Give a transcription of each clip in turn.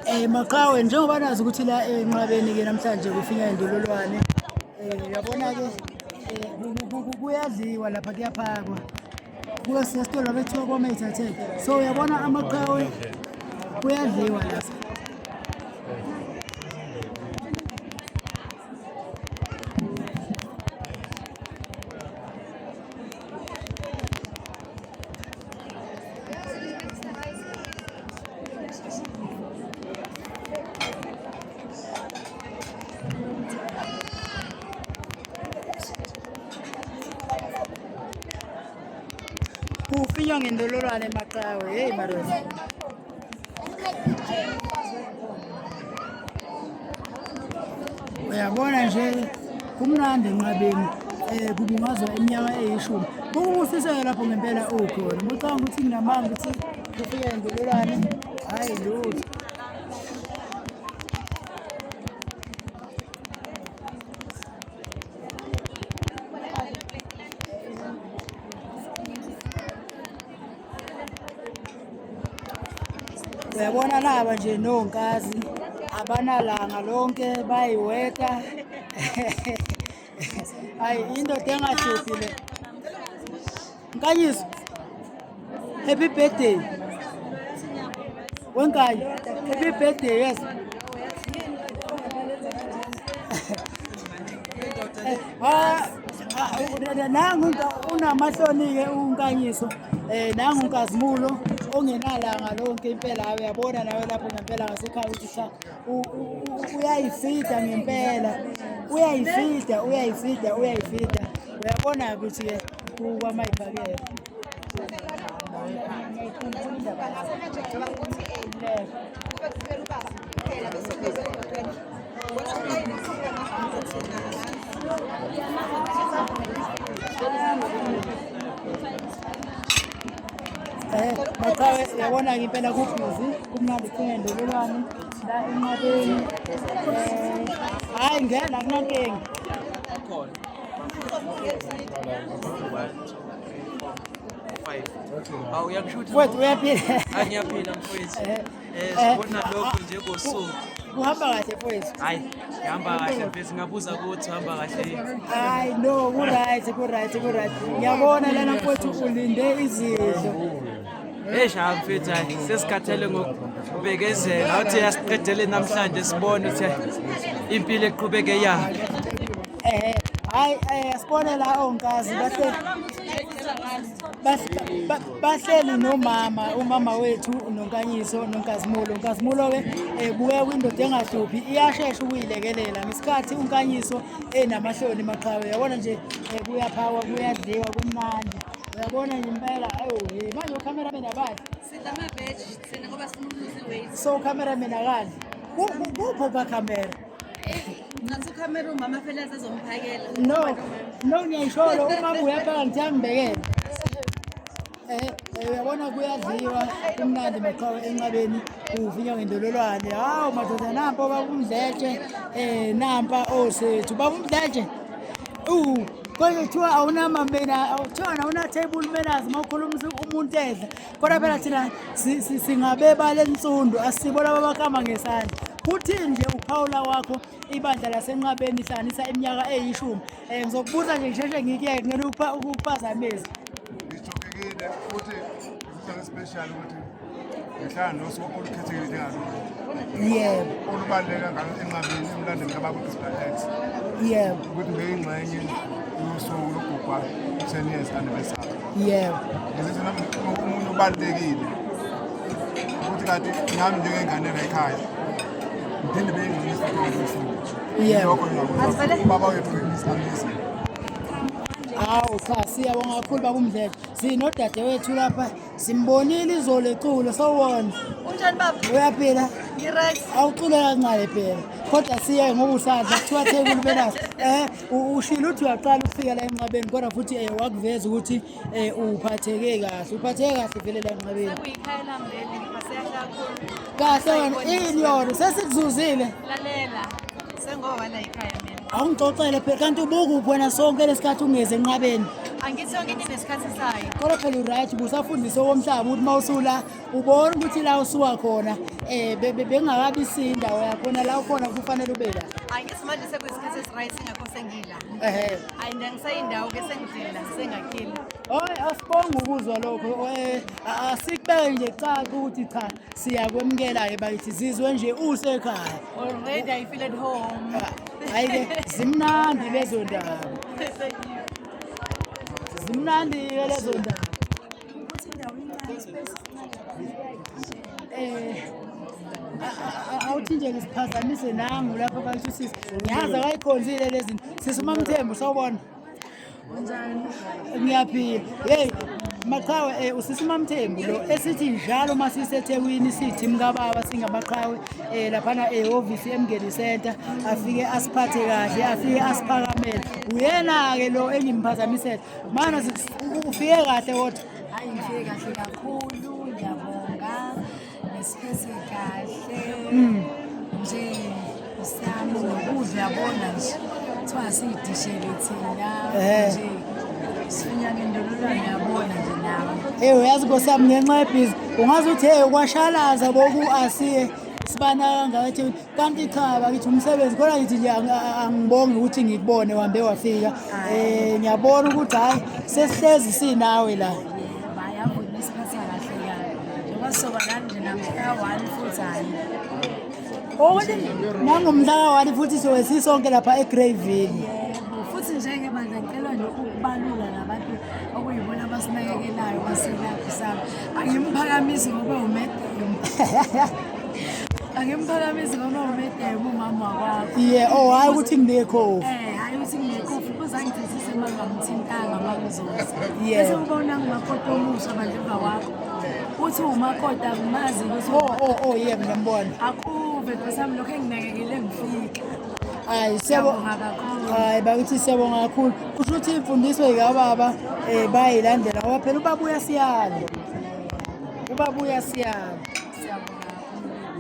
Maqhawe, njengoba nazi ukuthi la enqabeni-ke namhlanje kufinya indololwane. Uyabona-ke kuyadliwa lapha, kuyaphakwa. Kulesiya sitolo lapha ekuthiwa kwaMayithathele. So uyabona amaqhawe, kuyadliwa lapha. Kufinywa ngendololwane emaqhawe. Hey madoda. Uyabona nje kumnandi enqabeni, kubungazwa iminyaka eyishumi. Kukubusiseke lapho ngempela ukhona. Ucabanga ukuthi nginamanga ukuthi kufike indololwane? Hhayi lutho. Uyabona naba nje nonkazi abanalanga lonke bayiweta. Hayi, indoda engahluphi le. Nkanyiso, happy birthday. Wenkayi, happy birthday, yes. Ah, ah, nangu unamahloni-ke uNkanyiso, nangu uNkazimulo ongenalanga lonke impela. Uyabona nawe lapho ngempela ngasekhaya ukuthi cha, uyayifida ngempela, uyayifida, uyayifida, uyayifida. Uyabona ukuthi-ke kwamayibhakele. Maqhawe, uyabona-ke impela kubhizi, kumnandi kucinga indololwane la enqabeni. Hhayi, ngena akunankinga. Awu, uyakushuthi. Mfowethu, uyaphila? Hayi, ngiyaphila mfowethu. Sibona lokhu njengosuku. Kuhamba kahle mfowethu? Hayi, ngihamba kahle mfethu, ngabuza ukuthi uhamba kahle. Hayi no, ku-right, ku-right, ku-right. Ngiyabona lana mfowethu ulinde izidlo. Eish, hayi mfethu, hayi sesikhathele ngokubekezela. Awuthi asiqedele namhlanje sibone ukuthi impilo eqhubeke yakhe. Hayi, sibone la onkazi bahleli nomama, umama wethu noNkanyiso noNkazimulo. Nkazimulo-ke buya kwindoda engahluphi, iyashesha ukuyilekelela ngesikhathi uNkanyiso enamahloni. Maqhawe, uyabona nje, kuyaphakwa, kuyadliwa, kumnandi. Uyabona nje impela. Ayo, manje ucameraman abadli. Sidla ama-veg thina ngoba sifuna ukuluza i-weight. So ucameraman akadli? Kupho kakhamera? Ngathi ukhamera umama phela azomphakela. No, no, ngiyayisholo, umama uyaphaka, ngithi angibekele. Uyabona kuyadliwa, kumnandi maqhawe enqabeni, kuvinywa ngendololwane. Hawu madoda, nampa baba uMdletshe, nampa osethu. Baba uMdletshe, kodwa kuthiwa awunamamena, kuthiwa awuna table manners uma ukhuluma umuntu edla. Kodwa phela thina singabeba lensundu, asibo laba abakama ngesandla. Kuthini nje uphawula wakho, ibandla lasenqabeni ihlanganisa iminyaka eyishumi? Ngizokubuza nje ngisheshe ngikuyeke, ngeke ukuphazamisa. Ngijokekile futhi ngizizwa special ukuthi ngihlala nosuku olukhethekile njengalolu. Olubaluleke ngalo enqabeni emlandweni kababa uMr X. Ukuthi ngiyingxenye yosuku lokugubha 10 years anniversary. Ngizizwa nami umuntu ubalulekile ukuthi kanti nami njengengane la ekhaya ngiphinde beyingxenye yosuku losuku. Lokho ngiyakuzwa ubaba wethu is amazing. Hawu cha, siyabonga kakhulu baba uMdletshe. Sinodadewethu lapha, simbonile izolo eculo, sawubona. Unjani baba? Uyaphila? Ngi-right. Awucule kancane phela. Kodwa siye ngoba usadla kuthiwa table manners. Ushilo ukuthi uyaqala ukufika la enqabeni, kodwa futhi wakuveza ukuthi uphatheke kahle. Uphatheke kahle vele la enqabeni. Sekuyikhaya lami leli, ngiphatheke kakhulu. Kahle wena, ini yona sesikuzuzile. Lalela. Sengowa la ekhaya mina. Awungixoxele phela, kanti ubukuphi wena sonke lesikhathi ungeze enqabeni? Angithi yonke into inesikhathi sayo. Kodwa phela uright busafundisa okomhlaba ukuthi uma usula ubona ukuthi la usuka khona um bengakabi indawo yakhona la ukhona kufanele ube la. Angithi manje sekuyisikhathi esiright ingakho sengila. Ehhe. And angisayindawo ke sengidlela sengakhile. Oy asibonge ukuzwa lokho asikubeke nje caca ukuthi cha siyakwemukela-ke bakithi zizwe nje usekhaya. Already I feel at home. Hayi-ke zimnandi lezo ndaba. Thank you. Zimnandi-ke lezo ndaba. Awuthi nje ngisiphazamise nangu lapha bakithi usisi. Ngiyazi akayikhonzile lezi zinto. Sisi uMamthembu sawubona. Unjani? Ngiyaphila. Hey maqhawe usisi uMamthembu lo esithi njalo uma siseThekwini sithi mkababa singamaqhawe laphana ehhovisi eMngeni Center afike asiphathe kahle afike asiphakamele. Uyena-ke lo engimphazamisela. Mana ufike kahle kodwa. Hayi ngifike kahle kakhulu, ngiyabonga. Nesiphethe kahle. Nje usami nokudla yabona nje. Kuthiwa siyidishele thina nje. Sifunya ngendololwane yabona nje nawe. Hey uyazi Nkosi yami ngenxa yebhizi ungaze uthi hey kwashalaza boku asiye sibana kangaka eThekwini kanti cha bakithi umsebenzi khona ngithi nje angibongi ukuthi ngikubone uhambe wafika ngiyabona ukuthi hhayi sesihlezi sinawe la. Bayavuma isiphatha kahle kabi. Njengoba sizoba nani nje namhla 1 futhi hhayi. Ukuthi nangomhla ka-1 futhi sobe sisonke lapha eGreyville. Yebo, futhi njengebandla ngicela nje ukubalula nabantu okuyibona abasinakekelayo baselaphi sami. Angimphakamisi ngoba umedemu. Angimphakamisi ngoba umedemu umama wakwakho. Yeah, oh hhayi ukuthi nginekhofi. Hhayi ukuthi nginekhofi kuzangithethisa uma ngingamthintanga uma ngizoza. Yeah. Bese ubona ngumakoti omusha bandla emva kwakho. Uthi umakoti akumazi ukuthi Oh oh oh yeah ngiyambona. Akuve Nkosi yami lokho enginakekele ngifika. Hayi Siyabonga kakhulu. Hayi bakithi siyabonga kakhulu. Kusho ukuthi imfundiso yikababa bayilandela ngoba phela ubaba uyasiyala. Ubaba uyasiyala. Siyabonga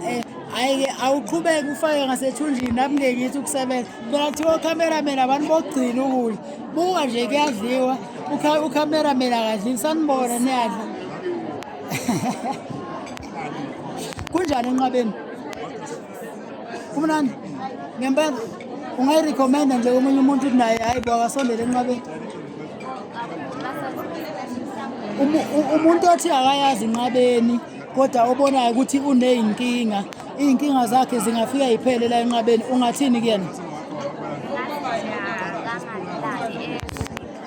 kakhulu. Hayi ke awuqhubeke ufake ngasethunjini nami ngeke ngithi ukusebenza. Phela kuthiwa ocameraman abantu bokugcina ukudla. Buka nje kuyadliwa. Ucameraman akadli sanibona niyadla. Kunjani enqabeni? Kumnandi? Ngempela ungayirecommenda nje komunye umuntu ukuthi naye hayi bo akasondele enqabeni. Umuntu othi akayazi enqabeni kodwa obonayo ukuthi uney'nkinga, iy'nkinga zakhe zingafika yiphele la enqabeni, ungathini kuyena?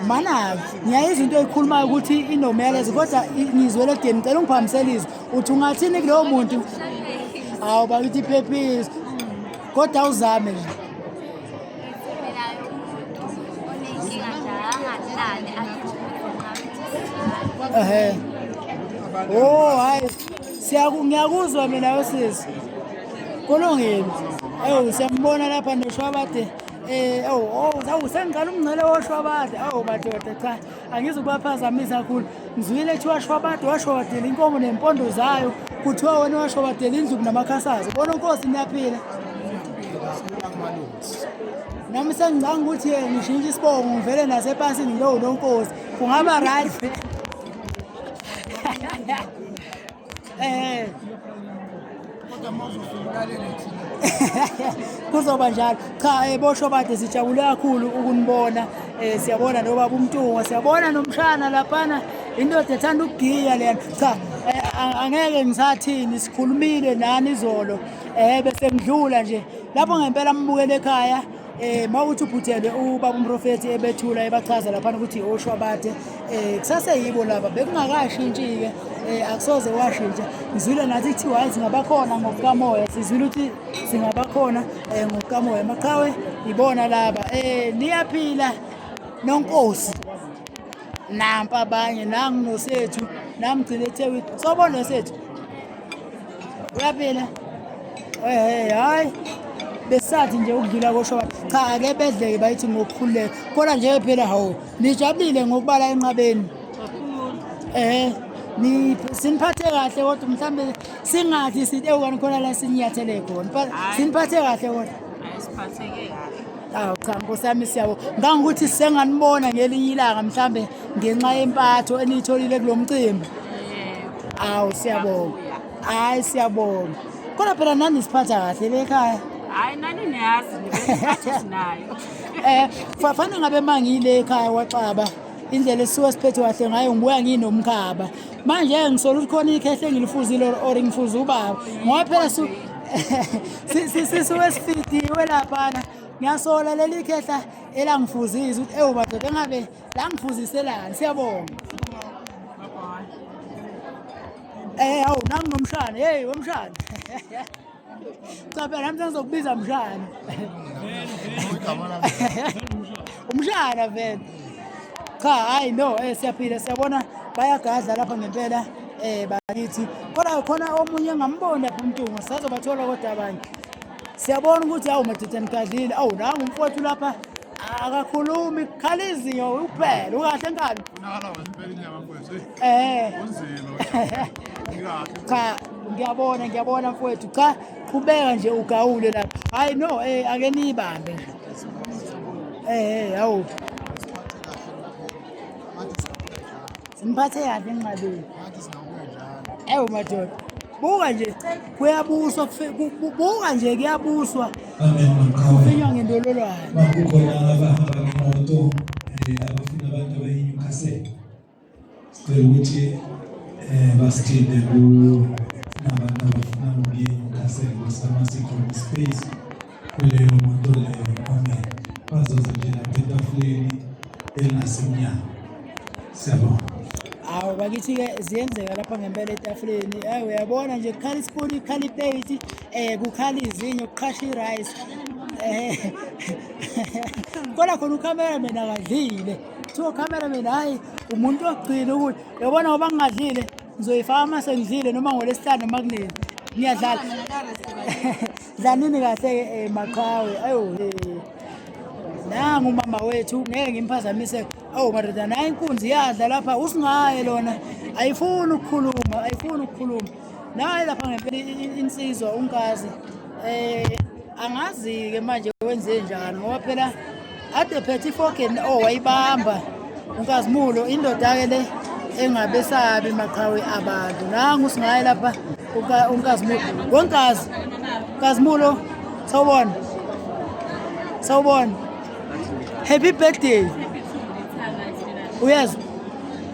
Mana ngiyayizwa into oyikhulumayo ukuthi inomyalezo kodwa ngizwele ekudeni ngicela ungiphambisele izwi. Uthi ungathini kulowo muntu? Hawu bakithi iphephile. Kodwa awuzame nje. Ehhe. Oh hayi ngiyakuzwa mina wesisi. Kulungile. Ewu siyambona lapha noShwabade. Oh sengiqala umngcele woShwabade. Awu madoda cha angizukubaphazamisa kakhulu. Ngizwile kuthiwa Shwabade washwabadela inkomo nempondo zayo. Kuthiwa wena washwabadela indlubu namakhasazi. Bona Nkosi niyaphila. Nami sengicanga ukuthi ngishintshe isibongo ngivele nasepasini ngibe uNonkosi. Kungaba right. Kuzoba njalo. Cha boShwabade sijabule kakhulu ukunibona. Siyabona nobaba uMntungwa, siyabona nomshana laphana indoda ethanda ukugiya lena. Cha angeke ngisathini sikhulumile nani izolo. Bese ngidlula nje. Lapho ngempela mbukele ekhaya mawuthi uphuthelwe ubaba umprofethi ebethula ebachaza laphana ukuthi oShwabade kusase yibo laba bekungakashintshi-ke akusoze washintsha. Ngizwile nathi kuthiwa hayi singabakhona ngokukamoya, sizwile ukuthi singabakhona ngokukamoya. Maqhawe ibona laba niyaphila noNkosi. Nampa abanye nangu nosethu namgcine eThekwini. Sawubona nosethu. Uyaphila? Hayi besathi nje ukudlula koShwabade. Cha ake bedleke bayithi ngokukhululeka. Kodwa nje phela hawu nijabulile ngokubala enqabeni. Siniphathe kahle kodwa mhlambe singathi sithi ewu kanti khona la sinyathele khona. Siniphathe kahle kodwa. Siphatheke kahle. Awu cha Nkosi yami siyabo. Ngangokuthi senganibona ngelinye ilanga mhlambe ngenxa yempatho eniyitholile kulo mcimbi. Awu siyabonga. Hayi siyabonga. Kodwa phela nani siphatha kahle le ekhaya. Hayi nani niyazi niphatha sinayo. Eh fana ngabe mangile ekhaya kwaXaba indlela esisuke siphethe kahle ngayo ngibuya nginomkhaba. Manje ngisola ukuthi khona ikhehle engilifuzile or ngifuze ubaba. Ngoba phela su sisuke sifidiwe laphana. Ngiyasola leli khehla elangifuzisa ukuthi ewu madoda engabe langifuziselani. Siyabonga. Eh awu nangu nomshana. Hey wemshana. Cha phela nami sengizokubiza mshana. Umshana vele. Cha hayi no eh siyaphila siyabona bayagadla lapha ngempela eh bakithi. Kodwa khona omunye engamboni lapha uMntungwa sazobathola kodwa abanye. Siyabona ukuthi awu madoda nigadlile. Awu nangu umfowethu lapha akakhulumi kukhala izinyo kuphela ukahle nkabi. Eh. Cha ngiyabona ngiyabona mfowethu cha qhubeka nje ugawule lapha. Hayi no eh ake niyibambe nje. Eh hawu. Simphathe kahle enqabeni. Ewu madoda. Buka nje kuyabuswa buka nje kuyabuswa. Amen maqhawe. Kufinywa ngendololwane. Makukhona abahamba ngemoto eh abafuna abantu abayiNewcastle. Sicela ukuthi eh basithinte ku nabantu abafuna ukuya eNewcastle kusama space kuleyo moto leyo. Amen. Bazoza nje lapha etafuleni elingasemnyango. Siyabonga. Awu bakithi-ke ziyenzeka lapha ngempela etafuleni. Ayi uyabona nje kukhala isipuni, kukhala iplate, eh kukhala izinyo, kuqhasha i-rice. Eh kodwa khona ucameraman akadlile. Kuthiwa ucameraman hhayi umuntu wokugcina ukuthi uyabona ngoba ngingadlile ngizoyifaka uma sengidlile noma ngolwesihlanu noma kunini. Ngiyadlala. Dlanini kahle-ke eh, maqhawe. Ayo eh. Nangu umama wethu ngeke ngimphazamiseke. Awu madoda nayi inkunzi iyadla lapha usingaye lona ayifuni ukukhuluma ayifuni ukukhuluma. Nayi lapha ngempela insizwa unkazi eh angazi-ke manje wenze njani ngoba phela ade phethe ifogeni oh wayibamba unkazimulo indoda-ke le engabesabi maqhawe abantu nangu singaye lapha unkazimulo wonkazi nkazimulo sawubona sawubona happy birthday uyezwa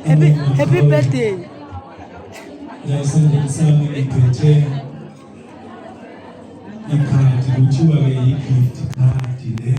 happy happy birthday La esandleni sami ngiphethe ikhadi kuthiwa-ke i-gift card le.